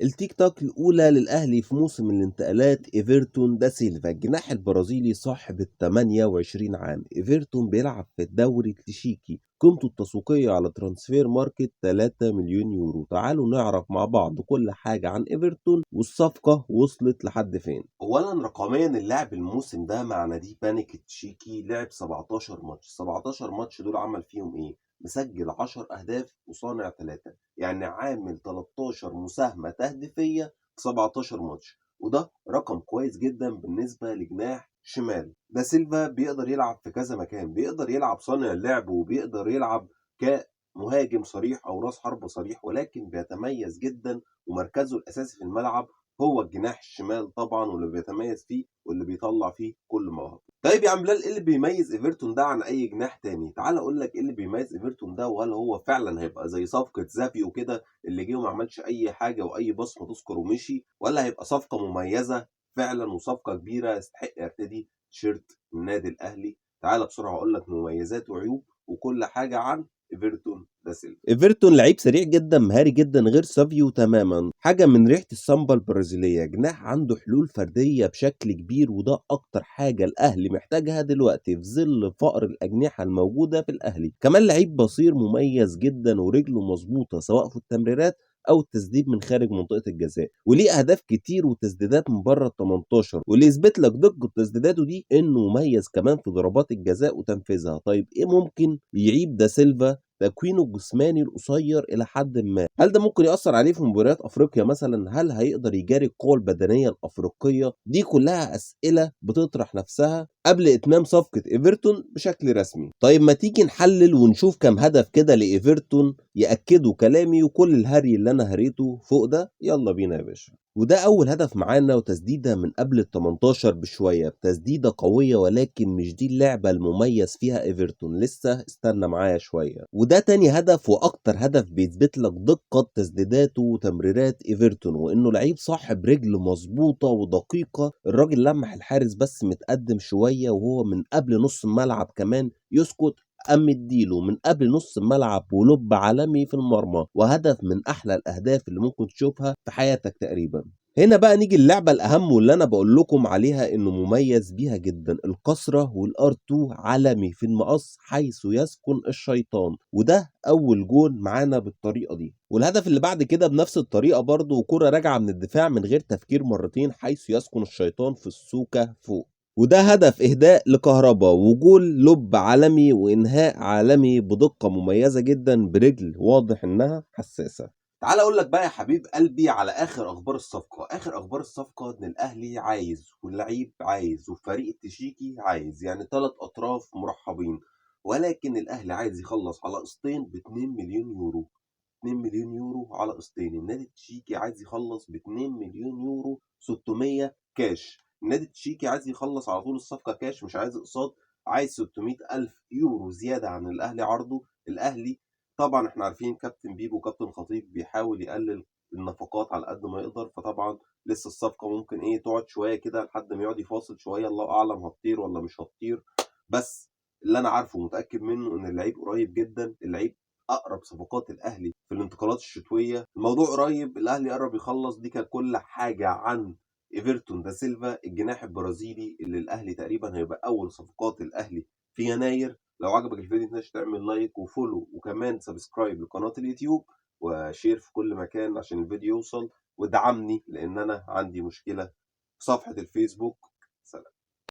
التيك تاك الأولى للأهلي في موسم الانتقالات إيفرتون دا سيلفا، الجناح البرازيلي صاحب ال 28 عام. إيفرتون بيلعب في الدوري التشيكي، قيمته التسويقية على ترانسفير ماركت 3 مليون يورو. تعالوا نعرف مع بعض كل حاجة عن إيفرتون والصفقة وصلت لحد فين. أولا رقميا اللاعب الموسم ده مع نادي بانيك التشيكي لعب 17 ماتش، 17 ماتش دول عمل فيهم إيه؟ مسجل 10 أهداف وصانع 3، يعني عامل 13 مساهمة تهديفية في 17 ماتش، وده رقم كويس جدا بالنسبة لجناح شمال. ده سيلفا بيقدر يلعب في كذا مكان، بيقدر يلعب صانع اللعب وبيقدر يلعب كمهاجم صريح أو راس حربة صريح، ولكن بيتميز جدا ومركزه الأساسي في الملعب هو الجناح الشمال طبعا، واللي بيتميز فيه واللي بيطلع فيه كل مواهبه. طيب يا عم بلال، ايه اللي بيميز ايفرتون ده عن اي جناح تاني؟ تعال اقول لك ايه اللي بيميز ايفرتون ده، وهل هو فعلا هيبقى زي صفقة زافيو كده اللي جه وما عملش اي حاجة واي بصمة تذكر ومشي، ولا هيبقى صفقة مميزة فعلا وصفقه كبيرة يستحق يرتدي تيشيرت النادي الاهلي؟ تعال بسرعة اقول لك مميزات وعيوب وكل حاجة عن ايفرتون دا سيلفا. ايفرتون لعيب سريع جدا، مهاري جدا، غير سافيو تماما، حاجة من ريحه السامبا البرازيليه. جناح عنده حلول فردية بشكل كبير، وده اكتر حاجة الاهلي محتاجها دلوقتي في ظل فقر الاجنحة الموجودة في الاهلي. كمان لعيب بصير مميز جدا ورجله مظبوطة سواء في التمريرات او التسديد من خارج منطقة الجزاء، وليه اهداف كتير وتسديدات من بره ال 18، واللي يثبت لك دقه تسديداته دي انه مميز كمان في ضربات الجزاء وتنفيذها. طيب ايه ممكن يعيب دا سيلفا؟ تكوينه الجسماني القصير الى حد ما، هل ده ممكن يأثر عليه في مباريات افريقيا مثلا؟ هل هيقدر يجاري القوى البدنية الافريقية؟ دي كلها اسئلة بتطرح نفسها قبل اتمام صفقة ايفرتون بشكل رسمي. طيب ما تيجي نحلل ونشوف كام هدف كده لايفرتون يأكدوا كلامي وكل الهري اللي انا هريته فوق ده. يلا بينا يا باشا. وده اول هدف معانا، وتسديده من قبل ال 18 بشوية، تسديده قوية ولكن مش دي اللعبة المميز فيها ايفرتون، لسه استنى معايا شوية. وده تاني هدف واكتر هدف بيثبت لك دقه تسديداته وتمريرات ايفرتون، وانه لعيب صاحب رجل مظبوطة ودقيقة. الراجل لمح الحارس بس متقدم شوية، وهو من قبل نص الملعب كمان يسكت، قام مديله من قبل نص الملعب ولب عالمي في المرمى، وهدف من احلى الاهداف اللي ممكن تشوفها في حياتك تقريبا. هنا بقى نيجي اللعبة الأهم واللي أنا بقول لكم عليها إنه مميز بيها جدا، الكسرة والار 2 عالمي في المقص حيث يسكن الشيطان، وده أول جون معانا بالطريقة دي. والهدف اللي بعد كده بنفس الطريقة برضه، وكرة راجعة من الدفاع من غير تفكير مرتين حيث يسكن الشيطان في السوكة فوق، وده هدف إهداء لكهربا، وجول لب عالمي وإنهاء عالمي بدقة مميزة جدا برجل واضح إنها حساسة. تعال اقول لك بقى يا حبيب قلبي على اخر اخبار الصفقة. اخر اخبار الصفقة ان الاهلي عايز، واللعيب عايز، والفريق التشيكي عايز، يعني 3 اطراف مرحبين، ولكن الاهلي عايز يخلص على قسطين ب 2 مليون يورو. 2 مليون يورو على قسطين. النادي التشيكي عايز يخلص ب 2 مليون يورو 600 كاش. النادي التشيكي عايز يخلص على طول الصفقة كاش، مش عايز اقساط، عايز 600 الف يورو زيادة عن الاهلي عرضه. الاهلي طبعا احنا عارفين كابتن بيبو وكابتن خطيب بيحاول يقلل النفقات على قد ما يقدر، فطبعا لسه الصفقة ممكن ايه تقعد شوية كده لحد ما يقعد يفاصل شوية، الله اعلم هتطير ولا مش هتطير. بس اللي انا عارفه ومتاكد منه ان اللعيب قريب جدا، اللعيب اقرب صفقات الاهلي في الانتقالات الشتوية، الموضوع قريب، الاهلي قرب يخلص. دي كانت كل حاجة عن ايفرتون دا سيلفا الجناح البرازيلي اللي الاهلي تقريبا هيبقى اول صفقات الاهلي في يناير. لو عجبك الفيديو متنساش تعمل like و follow وكمان subscribe لقناة اليوتيوب و share في كل مكان عشان الفيديو يوصل، وادعمني لان انا عندي مشكلة في صفحة الفيسبوك. سلام.